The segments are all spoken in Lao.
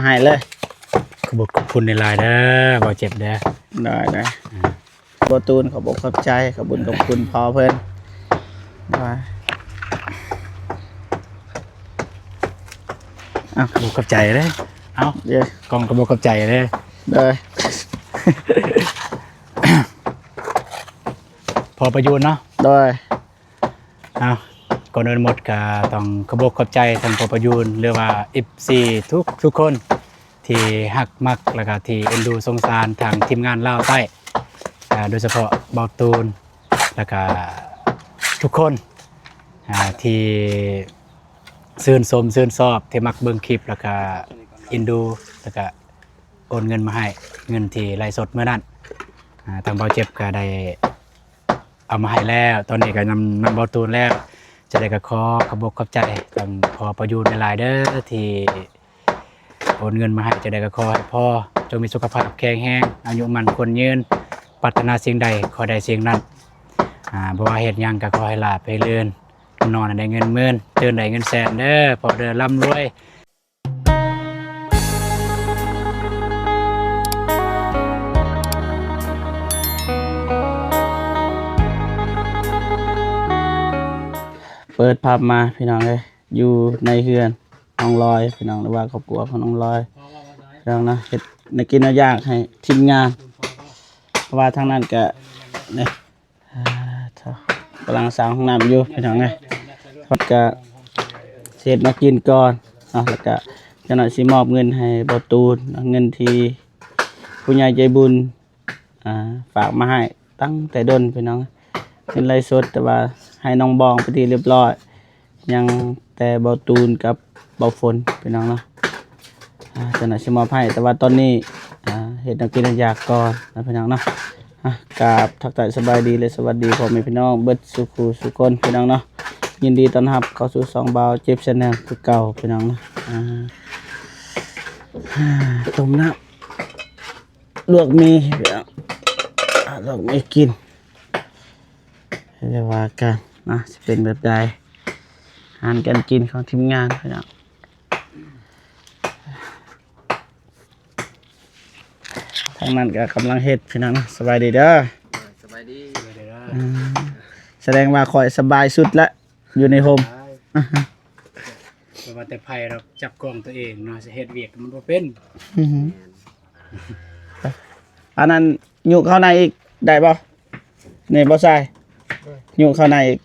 ໃຫ້ເລີຍ. ຂອບຄຸນ ຂອບຄຸນຫຼາຍໆເດີ ບໍ່ເຈັບເດີ. ໄດ້ໆ ອາ ບໍ່ຕູນ ຂອບອົກຂອບໃຈ ຂອບບຸນຂອບຄຸນພໍ່ເພິ່ນ. ເອົາ ຂອບໃຈເດີ. ເອົາ ເອີ ກ້ອງກໍບໍ່ຂອບໃຈເດີ. ໂດຍ ພໍ່ປະຢູນເນາະ. ໂດຍ. ເອົາ ກ່ອນອື່ນໝົດກໍຕ້ອງຂອບອົກຂອບໃຈທາງພໍ່ປະຢູນ ຫຼືວ່າ ເອັຟຊີ ທຸກ ທຸກຄົນ ທີ່ຮັກມັກ ແລ້ວກໍທີ່ເອັນດູສົງສານທາງທີມງານລາວໃຕ້ ອາ ໂດຍສະເພາະບ່າວຕູນ ແລ້ວກໍທຸກຄົນ ອາ ທີ່ຊື່ນຊົມຊື່ນຊອບ ທີ່ມັກເບິ່ງຄລິບ ແລ້ວກໍເອັນດູ ແລ້ວກໍໂອນເງິນມາໃຫ້ ເງິນທີ່ໄລຟ໌ສົດມື້ນັ້ນ ອາ ທາງບ່າວເຈັບກໍໄດ້ ເອົາມາໃຫ້ແລ້ວ ຕອນນີ້ກໍນຳ ນຳບ່າວຕູນແລ້ວ. ຈັ່ງໃດກໍຂໍຂອບອົກຂອບໃຈທາງພໍ່ປະຢູນຫຼາຍໆເດີ ທີ່ໂອນເງິນມາໃຫ້. ຈັ່ງໃດກໍຂໍໃຫ້ພໍ່ຈົ່ງມີສຸຂະພາບແຂງແຮງ ອາຍຸໝັ້ນຂວັນຍືນ ປາດຖະໜາສິ່ງໃດຂໍໄດ້ສິ່ງນັ້ນ ອາ ບໍ່ວ່າເຮັດຫຍັງກໍຂໍໃຫ້ລາບໃຫ້ເລື່ອນ ນອນໃຫ້ໄດ້ເງິນໝື່ນ ຕື່ນໄດ້ເງິນແສນເດີພໍ່ເດີ ລ່ຳລວຍ. ເປີດພາບມາພີ່ນ້ອງເອີຍ ຢູ່ໃນເຮືອນນ້ອງລອຍພີ່ນ້ອງ ຫຼືວ່າຄອບຄົວຂອງນ້ອງລອຍພີ່ນ້ອງເນາະ ເຮັດແນວກິນແນວຢາກໃຫ້ທີມງານ ເພາະວ່າທາງນັ້ນກະນີ້ ອ່າ ກຳລັງສ້າງຫ້ອງນ້ຳຢູ່ພີ່ນ້ອງເອີຍ ເພິ່ນກະຊິເຮັດແນວກິນກ່ອນເນາະ ແລ້ວກະຈັກໜ້ອຍຊິມອບເງິນໃຫ້ບ່າວຕູນ ເງິນທີ່ຜູ້ໃຫຍ່ໃຈບຸນ ອ່າ ຝາກມາໃຫ້ຕັ້ງແຕ່ດົນພີ່ນ້ອງ ເປັນໄລຟ໌ສົດ ແຕ່ວ່າໃຫ້ນ້ອງບອງເປັນທີ່ຮຽບຮ້ອຍ ຍັງແຕ່ບ່າວຕູນກັບບ່າວຝົນພີ່ນ້ອງເນາະ ອ່າ ເຈົ້າໜ້າຊິມອບໃຫ້ ແຕ່ວ່າຕອນນີ້ ອ່າ ເຮັດແນວກິນແນວຢາກກ່ອນນະພີ່ນ້ອງເນາະ ອ່າ ກາບທັກທາຍສະບາຍດີ ແລະ ສະຫວັດດີພໍ່ແມ່ພີ່ນ້ອງເບິດສູ່ຄູ່ສູ່ຄົນພີ່ນ້ອງເນາະ ຍິນດີຕ້ອນຮັບເຂົ້າສູ່ຊ່ອງບ່າວເຈັບແຊນແນວຄືເກົ່າພີ່ນ້ອງເນາະ ອ່າ ຕົ້ມນ້ຳ ລວກໝີ່ ອ່າ ລວກໝີ່ກິນ ແລ້ວວ່າກັນນະ ຊິເປັນແບບໃດ ອາຫານການກິນຂອງທີມງານພີ່ນ້ອງ ທາງນັ້ນກໍກຳລັງເຮັດພີ່ນ້ອງນະ ສະບາຍດີເດີ ສະບາຍດີ ອືມ ສະແດງວ່າຂ້ອຍສະບາຍສຸດລະ ຢູ່ໃນຮົ່ມ ບໍ່ວ່າແຕ່ໃຜດອກ ຈັບກ້ອງຕົວເອງເນາະ ຊິເຮັດວຽກມັນບໍ່ເປັນ ອືຮຶ ອັນນັ້ນ ຍຸກເຂົ້າໃນອີກໄດ້ບໍ່? ນີ້ບໍ່ຊາຍ ຍຸກເຂົ້າໃນອີກ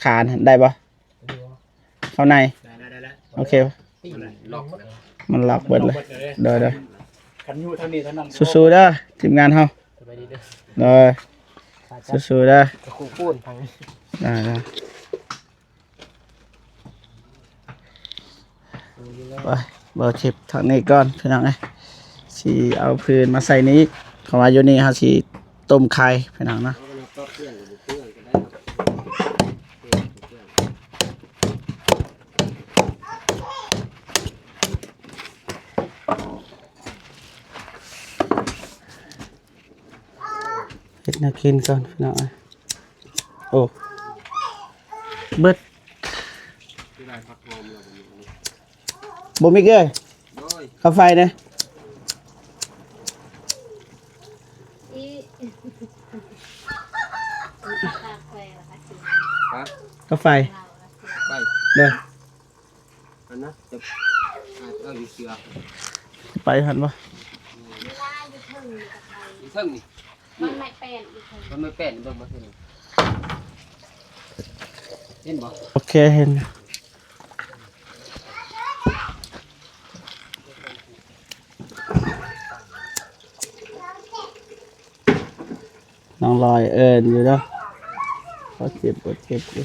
ຂານໄດ້ບໍ່? ເຂົ້າໃນ ໄດ້ແລ້ວ ໄດ້ແລ້ວ ໂອເຄ ລັອກ ມັນລັອກເບິດເລີຍ ໂດຍໆ ຄັນຢູ່ທາງນີ້ເທົ່ານັ້ນ ສູ້ໆເດີ ທີມງານເຮົາ ສະບາຍດີເດີ ໂດຍ ສູ້ໆເດີ ຕະຄູປູນທາງນີ້ ໄດ້ໆ ໄປ ບໍ່ເຈັບທາງນີ້ກ່ອນພີ່ນ້ອງເອີຍ ຊິເອົາພື້ນມາໃສ່ນີ້ ເພາະວ່າຢູ່ນີ້ເຮົາຊິຕົ້ມໄຂ່ພີ່ນ້ອງເນາະ ເຮັດແນວກິນກ່ອນພີ່ນ້ອງເອີຍ ໂອ້ ເບິດ ບໍ່ມີເກີຍ ໂດຍ ເຂົ້າໄຟເດ້ ຮະ ເຂົ້າໄຟ ໄຟ ເດີ ອັນນະ ຈະ ເອົາຢູ່ເສືອ ໄປຫັ້ນບໍ່? ຢູ່ເທິງນີ້ ມັນໄມ້ແປ້ນຢູ່ເທິງ ມັນໄມ້ແປ້ນ ເບິ່ງມາເທິງ ເຫັນບໍ່? ໂອເຄ ເຫັນ. ນ້ອງລອຍເອີ້ນຢູ່ເດີ ບໍ່ເຈັບ ບໍ່ເຈັບຢູ່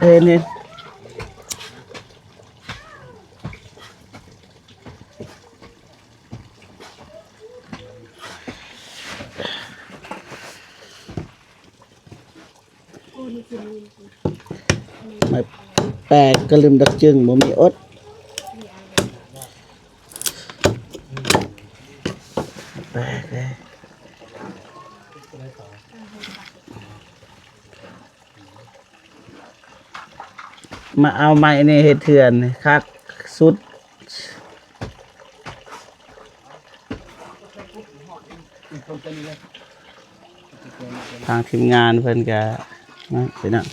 ເຫັນ ເຫັນ. ໄມ້ແປກກະລຶມດັກຈຶງ ບໍ່ມີອົດ ແປກເດ້. ມາເອົາໄມ້ນີ້ເຮັດເຮືອນຄັກ ສຸດ ທາງທີມງານເພິ່ນກະມາ ພີ່ນ້ອງ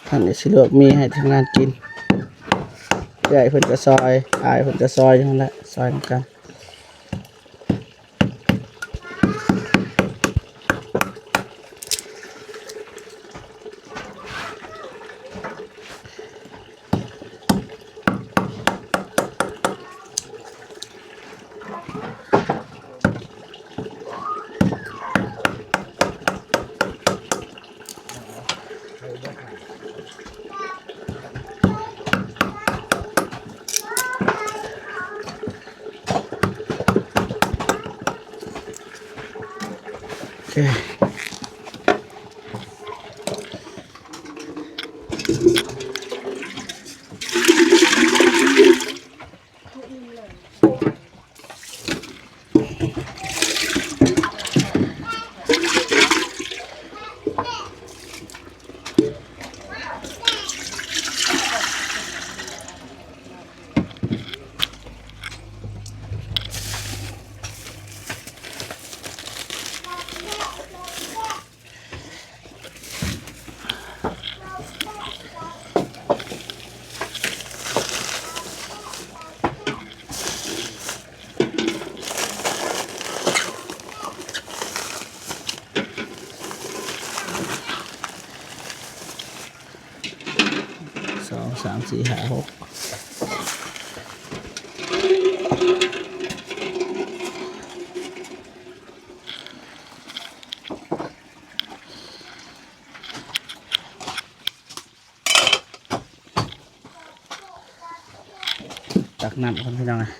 ທາງນີ້ຊິລວກໝີ່ໃຫ້ທີມງານກິນ ເອື້ອຍເພິ່ນກະຊອຍ ອ້າຍເພິ່ນກະຊອຍ ຢູ່ຫັ້ນແຫຼະ ຊອຍນຳກັນ. ໂອເຄ ສອງ ສາມ ສີ່ ຫ້າ ຫົກ ຕັກນ້ຳກ່ອນ ພີ່ນ້ອງເອີຍ.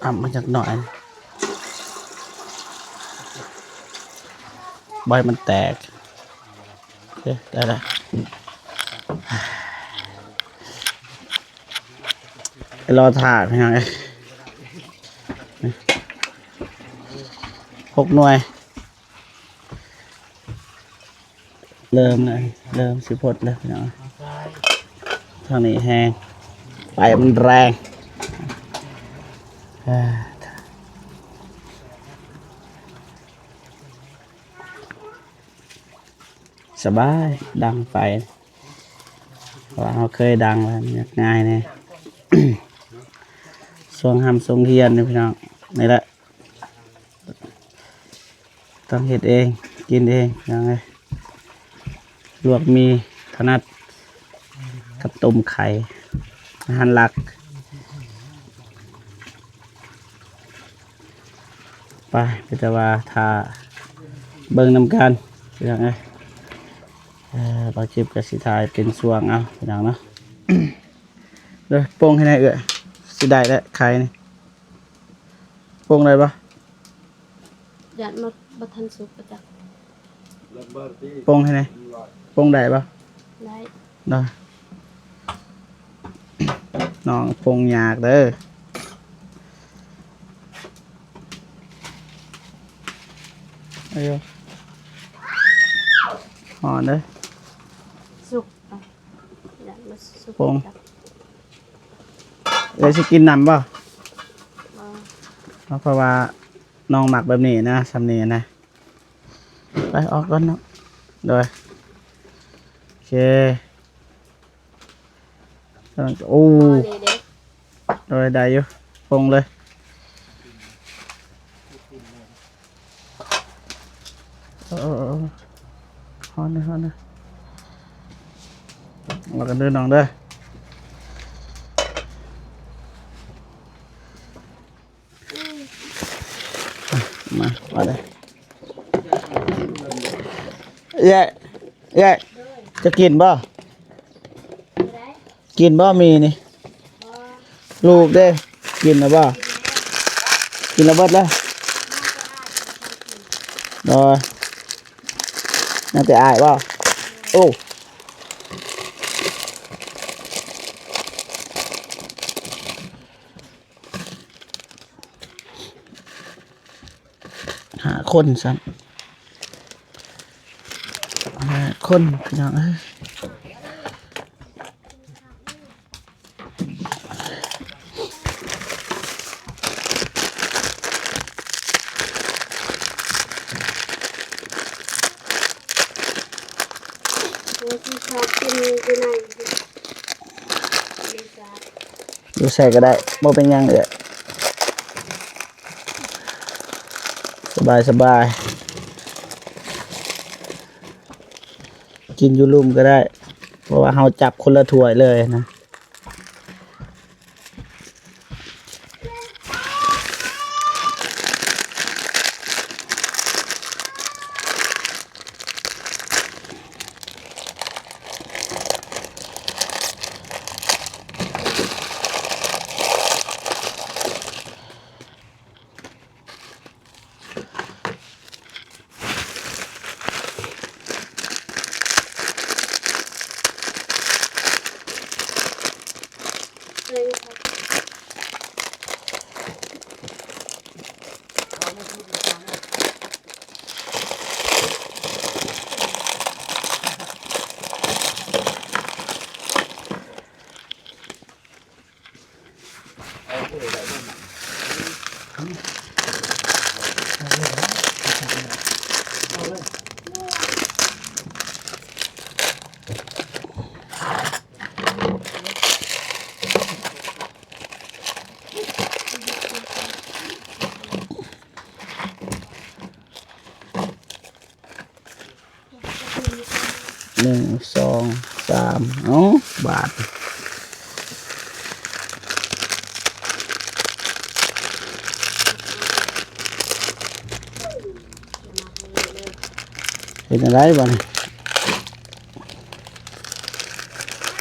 ອຳມາຈັກໜ້ອຍ ບໍ່ໃຫ້ມັນແຕກ. ໂອເຄ ໄດ້ລະ ໄປລໍຖ້າ ພີ່ນ້ອງເອີຍ. ຫົກໜ່ວຍ. ເລີ່ມແລ້ວ ເລີ່ມຊິພົດແລ້ວ ພີ່ນ້ອງ. ທາງນີ້ແຮງ ໄຟມັນແຮງ ສະບາຍ ດັງໄຟ ເພາະວ່າເຮົາເຄີຍດັງແລ້ວ ມັນຍາກງ່າຍແດ່. ຊ່ວງຮ່ຳຊ່ວງຮຽນນີ້ ພີ່ນ້ອງ ນີ້ແຫຼະ ຕ້ອງເຮັດເອງ ກິນເອງ ພີ່ນ້ອງເອີຍ. ລວກໝີ່ຖະໜັດ ກັບຕົ້ມໄຂ່ ອາຫານຫຼັກ. ໄປ ມີແຕ່ວ່າຖ້າເບິ່ງນຳກັນ ພີ່ນ້ອງເອີຍ. ເອີ ບ່າວຈິບກໍຊິຖ່າຍເປັນຊ່ວງເອົາ ພີ່ນ້ອງເນາະ. ເດີ ປົງໃຫ້ແດ່ເອື້ອຍ ຊິໄດ້ແລ້ວໄຂ່ນີ້. ປົງໄດ້ບໍ່? ຢ້ານມັນບໍ່ທັນສຸກປະຈັກ. ປົງໃຫ້ແດ່ ປົງໄດ້ບໍ່? ໄດ້ ເນາະ. ນ້ອງປົງຍາກເດີ. ເອີ ຮ້ອນເດີ. ສຸກ ຢ້ານມັນສຸກ ປົງ ຈັກ. ເອື້ອຍຊິກິນນຳບໍ່? ບໍ່ ເພາະວ່ານ້ອງມັກແບບນີ້ນະ ຊ່ຳນີ້ນະ. ໄປ ອອກກ່ອນເນາະ. ໂດຍ ໂອເຄ ໂອ້ ພໍດີເດ້ ໂດຍ ໄດ້ຢູ່ ປົງເລີຍ. ເອີ ເອີ ເອີ ຮ້ອນເດີ ຮ້ອນເດີ. ອອກກັນເດີນ້ອງເດີ. ມາ ມາເດີ ເອື້ອຍ ເອື້ອຍ ຈະກິນບໍ່? ກິນບໍ່ໝີ່ນີ້? ລູກເດ້ ກິນແລ້ວບໍ່? ກິນແລ້ວເບິດແລ້ວ. ໂດຍ ຍັງແຕ່ອ້າຍບໍ່? ໂອ້. ຫ້າຄົນຊ້ຳ ຫ້າຄົນພີ່ນ້ອງເອີຍ. ຢູ່ໃສກໍໄດ້ ບໍ່ເປັນຫຍັງເອື້ອຍ ສະບາຍໆ ກິນຢູ່ລຸ່ມກໍໄດ້ ເພາະວ່າເຮົາຈັບຄົນລະຖ້ວຍເລີຍນະ. ໜຶ່ງ ສອງ ສາມ ເອົາ ບາດ ເຮັດຈັ່ງໃດບາດນີ້?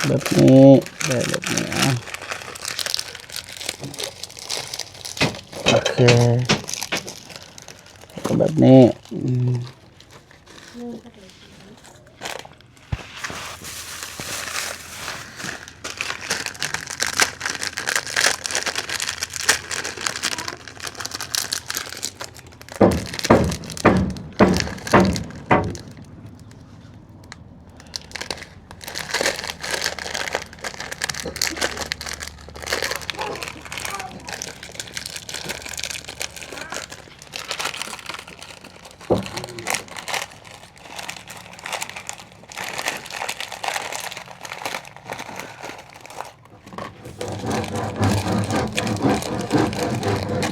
ແບບນີ້ ແບບ ແບບນີ້ ເອົາ ໂອເຄ ແລ້ວກໍແບບນີ້ ອືມ.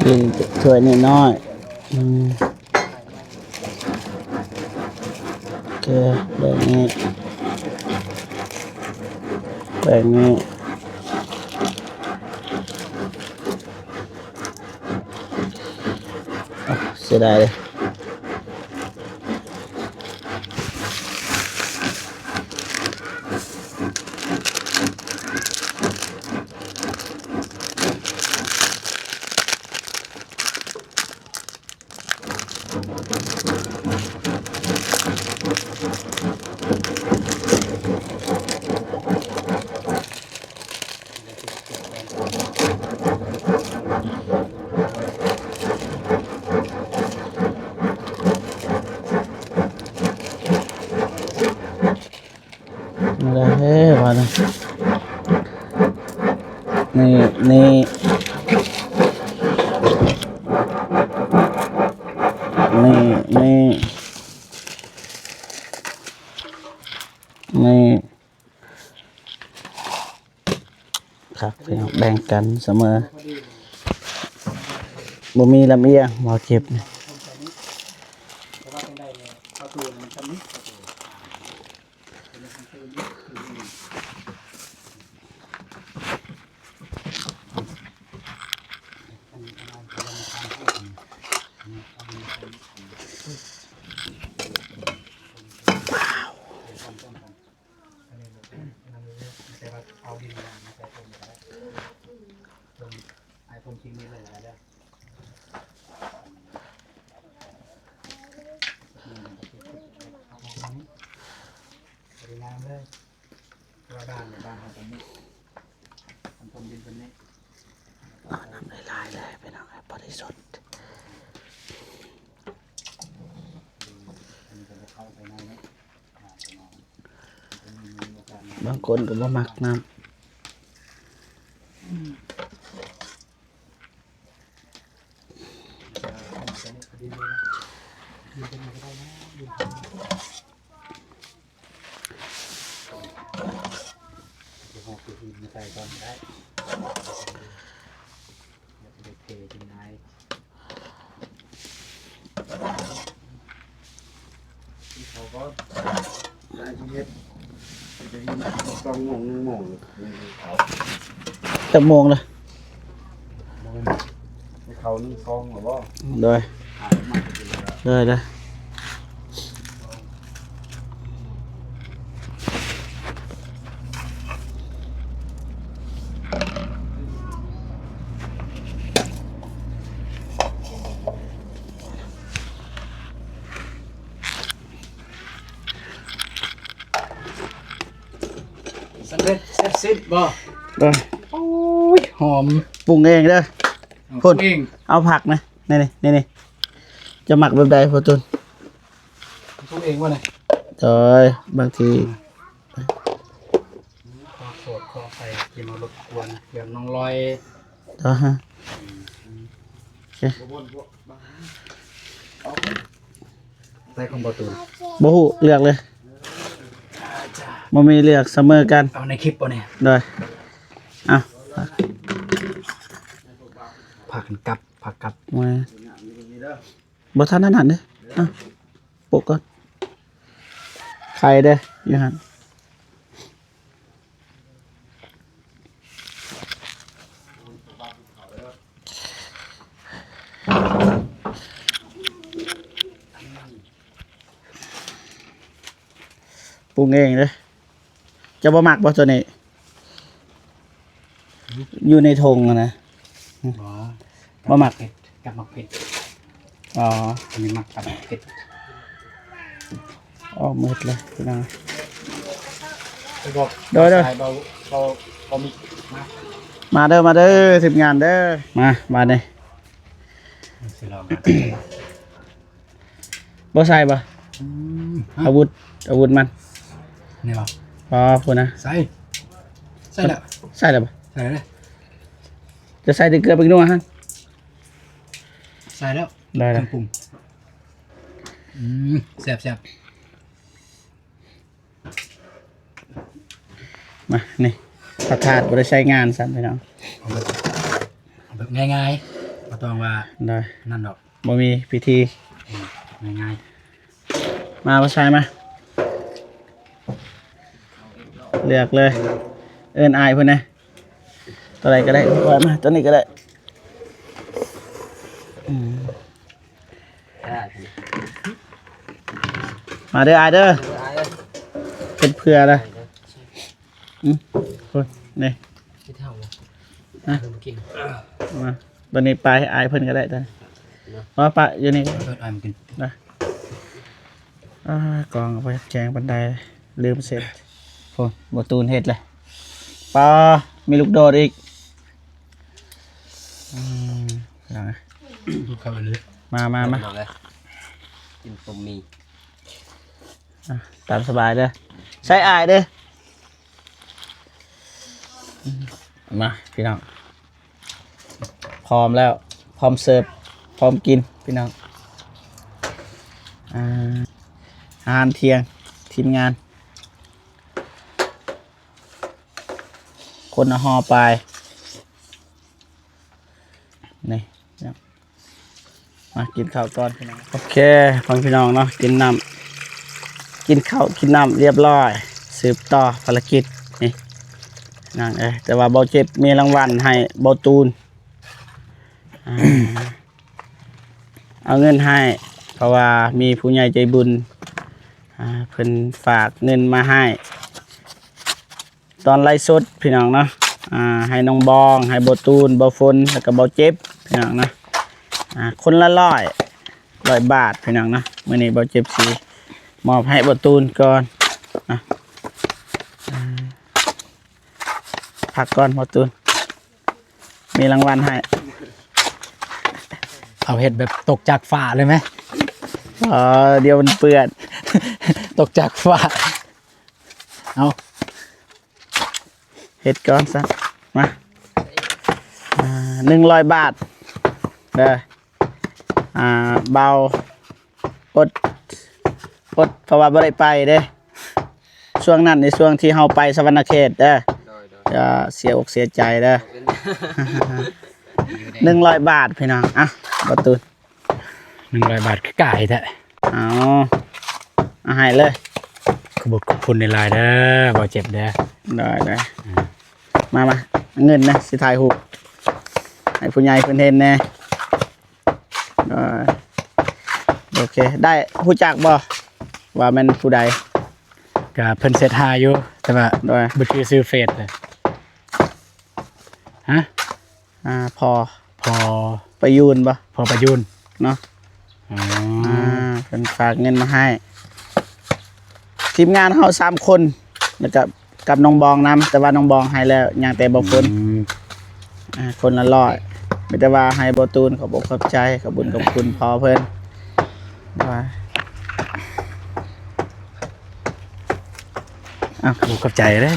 ກິນຖ້ວຍນ້ອຍໆ ອືມ ໂອເຄ ແບ່ງນີ້ ແບ່ງນີ້ ເສຍດາຍເດ້. ເອີ ວ່ານະ ນີ້ ນີ້ ນີ້ ນີ້ ນີ້ ຄັກ ພີ່ນ້ອງ ແບ່ງກັນສະເໝີ ບໍ່ມີລຳອຽງ ບໍ່ເຈັບ. ເອົານ້ຳຫຼາຍໆເລີຍພີ່ນ້ອງ ບໍລິສຸດ. ບາງຄົນກໍບໍ່ມັກນ້ຳ. ຈັກໂມງລະ? ເຂົ້າໜຶ່ງຊອງແລ້ວບໍ່? ໂດຍ ໂດຍ ໂດຍ. ສຳເລັດເສັດສິ້ນບໍ່? ໂອ້ຍ ຫອມ ປຸງເອງເດີ. ເອົາ ພຸ້ນ ປຸງເອງ ເອົາຜັກນະ ນີ້ໆ ນີ້ໆ ເຈົ້າມັກແບບໃດພໍ່ຕູນ? ປຸງເອງບໍ່ນີ້? ໂດຍ ບາງທີ ຂໍໂທດຂໍອະໄພທີ່ມາລົບກວນເລື່ອງນ້ອງລອຍ. ໂດຍ ໂອເຄ ໃສ່ຂອງບໍ່ຕູນ ບໍ່ຮູ້ເລືອກເລີຍ ບໍ່ມີເລືອກ ສະເໝີກັນ. ເອົາໃນຄລິບບໍ່ນີ້? ໂດຍ ເອົາ ພາກັນກັບ ພາກັບ ບໍ່ທັນອັນນັ້ນເດ້. ເອົ້າ ໂປະກ່ອນ ໄຂ່ເດ້ຢູ່ຫັ້ນ. ປຸງເອງເດ້. ເຈົ້າບໍ່ມັກບໍ່ໂຕນີ້? ຢູ່ໃນຖົງຫັ້ນນະ. ບໍ່ ບໍ່ມັກ ກັບໝາກເຜັດ ກັບໝາກເຜັດ. ອໍ ອັນນີ້ມັກກັບໝາກເຜັດ. ອໍ ມືດເລີຍພີ່ນ້ອງ. ໄປບອກ ໂດຍ ໂດຍ ເບົາ ເບົາ ເບົາມິກ ມາ ມາເດີ ມາເດີ ທີມງານເດີ. ມາ ບາດນີ້ ຊິລອງ ບໍ່ໃສ່ບໍ່? ອືມ ອາວຸດ ອາວຸດມັນ ນີ້ບໍ່? ອໍ ພຸ້ນນະ ໃສ່ ໃສ່ແລ້ວ ໃສ່ແລ້ວບໍ່? ໃສ່ແລ້ວ ຈະໃສ່ແຕ່ເກືອ ແປ້ງນົວຫັ້ນ. ໃສ່ແລ້ວ ໄດ້ແລ້ວ ເຄື່ອງປຸງ. ອືມ ແຊບໆ. ມາ ນີ້ ພະທາດບໍ່ໄດ້ໃຊ້ງານຊ້ຳພີ່ນ້ອງ. ເອົາແບບ ເອົາແບບງ່າຍໆ ບໍ່ຕ້ອງວ່າ ໄດ້ ນັ້ນດອກ ບໍ່ມີພິທີ ອືມ ງ່າຍໆ. ມາ ມາໃສ່ມາ ເລືອກເລີຍ ເອີ້ນອ້າຍເພິ່ນແດ່. ຕົວໃດກໍໄດ້ ມາ ຕົວນີ້ກໍໄດ້. ອືມ ມາເດີອ້າຍເດີ ເຮັດເພື່ອລະ. ອືມ ນີ້ ມາ ຕົວນີ້ປະໃຫ້ອ້າຍເພິ່ນກໍໄດ້ ຕົວນີ້ ເນາະ ວ່າປະຢູ່ນີ້ ເອີ ອ້າຍມັນກິນນະ. ອ່າ ກອງເອົາໄປແກງປານໃດ ລືມເຊັດ. ໂອ້ ບໍ່ຕູນເຮັດເລີຍ ປາ ມີລູກໂດດອີກ. ອືມ ເອົາ ມາ ມາ ມາ ກິນຕົ້ມໝີ່ ອ່ະ ຕາມສະບາຍເດີ ໃສ່ອ້າຍເດີ. ມາພີ່ນ້ອງ ພ້ອມແລ້ວ ພ້ອມເສີບ ພ້ອມກິນພີ່ນ້ອງ. ອ່າ ອາຫານທ່ຽງ ທີມງານ ຄົນລະຫໍ່ປາຍ ນີ້ ມາກິນເຂົ້າກ່ອນພີ່ນ້ອງ. ໂອເຄ ພໍ່ແມ່ພີ່ນ້ອງເນາະ ກິນນ້ຳ ກິນເຂົ້າກິນນ້ຳລຽບຮ້ອຍ ສືບຕໍ່ພາລະກິດນີ້ນາງເອີຍ. ແຕ່ວ່າເບົາເຈັບມີລາງວັນໃຫ້ເບົາຕູນ ອ່າ ເອົາເງິນໃຫ້ ເພາະວ່າມີຜູ້ໃຫຍ່ໃຈບຸນ ອ່າ ເພິ່ນຝາກເງິນມາໃຫ້ ຕອນໄລຟ໌ສົດພີ່ນ້ອງເນາະ ອ່າ ໃຫ້ນ້ອງບອງ ໃຫ້ເບົາຕູນ ເບົາຝົນ ແລ້ວກໍເບົາເຈັບພີ່ນ້ອງເນາະ ອ່າ ຄົນລະຮ້ອຍ ຮ້ອຍບາດພີ່ນ້ອງເນາະ. ມື້ນີ້ເບົາເຈັບຊິມອບໃຫ້ເບົາຕູນກ່ອນເນາະ ອ່າ ພັກກ່ອນເບົາຕູນ ມີລາງວັນໃຫ້. ເອົາເຮັດແບບຕົກຈາກຟ້າເລີຍໄໝ? ອໍ ດຽວມັນເປື້ອນ ຕົກຈາກຟ້າ. ເອົາ ເຮັດກ່ອນຊະ ມາ ອ່າ ໜຶ່ງຮ້ອຍບາດເດີ. ອ່າ ເບົາອົດ ອົດ ເພາະວ່າບໍ່ໄດ້ໄປເດ້ ຊ່ວງນັ້ນໃນຊ່ວງທີ່ເຮົາໄປສະຫວັນນະເຂດເດີ. ໂດຍໆ ຢ່າເສຍອົກເສຍໃຈເດີ. ບໍ່ເປັນຫຍັງ ໜຶ່ງຮ້ອຍບາດພີ່ນ້ອງ. ອ່ະ ບໍ່ຕູນ ໜຶ່ງຮ້ອຍບາດ ຄືກາຍແທ້. ເອົາ ເອົາໃຫ້ເລີຍ. ຂອບຄຸນ ຂອບຄຸນຫຼາຍໆເດີ ບໍ່ເຈັບເດີ. ໄດ້ໆ ມາ ມາ ເງິນນະ ຊິຖ່າຍຮູບໃຫ້ຜູ້ໃຫຍ່ເພິ່ນເຫັນແດ່. ເອີ ໂອເຄ ໄດ້ ຮູ້ຈັກບໍ່ວ່າແມ່ນຜູ້ໃດ? ກະເພິ່ນເສັດຫາຢູ່ ແຕ່ວ່າ ໂດຍ ບໍ່ຈື່ຊື່ເຟສເລີຍ. ຮະ? ອ່າ ພໍ່ ພໍ່ປະຢູນບໍ່? ພໍ່ປະຢູນເນາະ. ອໍ ອ່າ ເພິ່ນຝາກເງິນມາໃຫ້ທີມງານເຮົາສາມຄົນ ແລ້ວກະກັບນ້ອງບອງນຳ ແຕ່ວ່ານ້ອງບອງໃຫ້ແລ້ວ ຍັງແຕ່ບໍ່ຄົນ. ອືມ ອ່າ ຄົນລະຮ້ອຍ ມີແຕ່ວ່າໃຫ້ບໍ່ຕູນຂອບອົກຂອບໃຈ ຂອບບຸນຂອບຄຸນພໍ່ເພິ່ນ. ອ້າວ ຂອບອົກຂອບໃຈເດ້.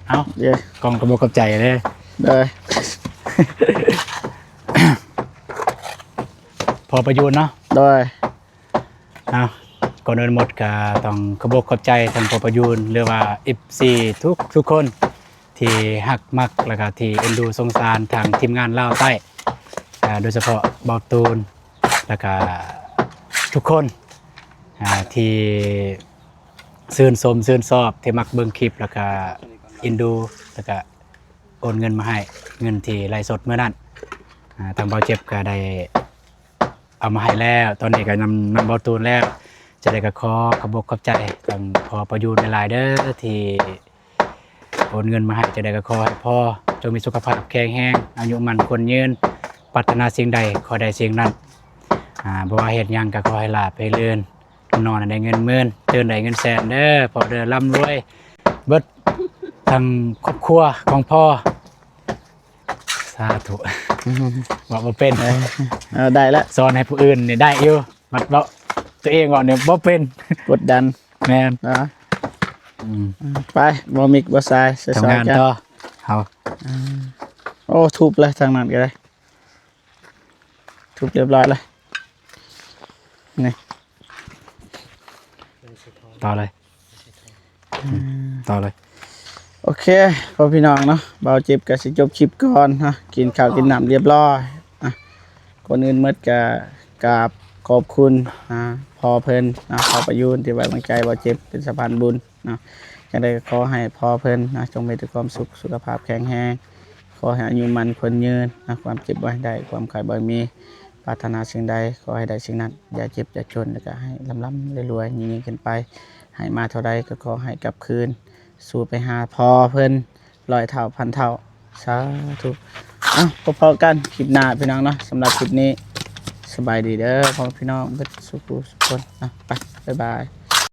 ເອົ້າ ເອີ ກ້ອງກະບໍ່ຂອບໃຈເດ້. ໂດຍ ພໍ່ປະຢູນເນາະ. ໂດຍ ເອົ້າ ກ່ອນອື່ນໝົດກະຕ້ອງຂອບອົກຂອບໃຈທາງພໍ່ປະຢູນ ຫຼືວ່າ ເອັຟຊີ ທຸກ ທຸກຄົນ ທີ່ຮັກມັກ ແລ້ວກະທີ່ເອັນດູສົງສານທາງທີມງານລາວໃຕ້ ໂດຍສະເພາະເບົາຕູນ ແລ້ວກະທຸກຄົນ ອ່າ ທີ່ຊື່ນຊົມຊື່ນຊອບ ທີ່ມັກເບິ່ງຄລິບ ແລ້ວກະເອັນດູ ແລ້ວກະໂອນເງິນມາໃຫ້ ເງິນທີ່ໄລຟ໌ສົດມື້ນັ້ນ ອ່າ ທາງເບົາເຈັບກະໄດ້ເອົາມາໃຫ້ແລ້ວ ຕອນນີ້ກະນຳ ນຳເບົາຕູນແລ້ວ. ຈັ່ງໃດກະຂໍຂອບອົກຂອບໃຈທາງພໍ່ປະຢູນຫຼາຍໆເດີ ທີ່ ໂອນເງິນມາໃຫ້. ຈັ່ງໃດກະຂໍໃຫ້ພໍ່ຈົ່ງມີສຸຂະພາບແຂງແຮງ ອາຍຸໝັ້ນຂວັນຍືນ ປາດຖະໜາສິ່ງໃດຂໍໄດ້ສິ່ງນັ້ນ. ອ່າ ບໍ່ວ່າເຮັດຫຍັງກະຂໍໃຫ້ລາບໃຫ້ເລີນ ນອນໃຫ້ໄດ້ເງິນໝື່ນ ຕື່ນໄດ້ເງິນແສນເດີພໍ່ເດີ ລ່ຳລວຍເບິດທັງຄອບຄົວຂອງພໍ່. ສາທຸ ເວົ້າບໍ່ເປັນ. ເອີ ເອີ ໄດ້ລະ ສອນໃຫ້ຜູ້ອື່ນນີ້ໄດ້ຢູ່ ບັດເວົ້າຕົວເອງເວົ້ານີ້ບໍ່ເປັນ ກົດດັນ. ແມ່ນ ເນາະ. ອືມ ໄປ ບໍ່ມິກບໍ່ສາຍ ຊ່ອຍໆກັນ ທຳງານຕໍ່ເຮົາ. ອ່າ ໂອ້ ທຸບເລີຍ ທາງນັ້ນກະໄດ້ ທຸບຮຽບຮ້ອຍແລ້ວ ນີ້ ຕໍ່ເລີຍ ອືມ ຕໍ່ເລີຍ. ໂອເຄ ພໍ່ພີ່ນ້ອງເນາະ ເບົາເຈັບກະຊິຈົບຄລິບກ່ອນເນາະ ກິນເຂົ້າກິນນ້ຳຮຽບຮ້ອຍ. ອ່ະ ກ່ອນອື່ນໝົດກະກາບຂອບຄຸນ ອ່າ ພໍ່ເພິ່ນເນາະ ພໍ່ປະຢູນ ທີ່ໄວ້ວາງໃຈເບົາເຈັບເປັນສະພານບຸນເນາະ. ຈັ່ງໃດກະຂໍໃຫ້ພໍ່ເພິ່ນເນາະ ຈົ່ງມີແຕ່ຄວາມສຸກ ສຸຂະພາບແຂງແຮງ ຂໍໃຫ້ອາຍຸໝັ້ນຂວັນຍືນເນາະ ຄວາມເຈັບບໍ່ໃຫ້ໄດ້ ຄວາມໄຂ້ບໍ່ໃຫ້ມີ ປາດຖະໜາສິ່ງໃດຂໍໃຫ້ໄດ້ສິ່ງນັ້ນ ຢ່າເຈັບຢ່າຈົນ ແລ້ວກະໃຫ້ລ່ຳໆລວຍໆຍິ່ງໆຂຶ້ນໄປ ໃຫ້ມາເທົ່າໃດກະຂໍໃຫ້ກັບຄືນ ສູ່ໄປຫາພໍ່ເພິ່ນຮ້ອຍເທົ່າພັນເທົ່າ. ສາທຸ. ເອົ້າ ພໍ້ກັນຄລິບໜ້າພີ່ນ້ອງເນາະ ສຳລັບຄລິບນີ້ ສະບາຍດີເດີພໍ່ແມ່ພີ່ນ້ອງເບິດສູ່ຜູ້ສູ່ຄົນເນາະ ໄປ ບາຍບາຍ.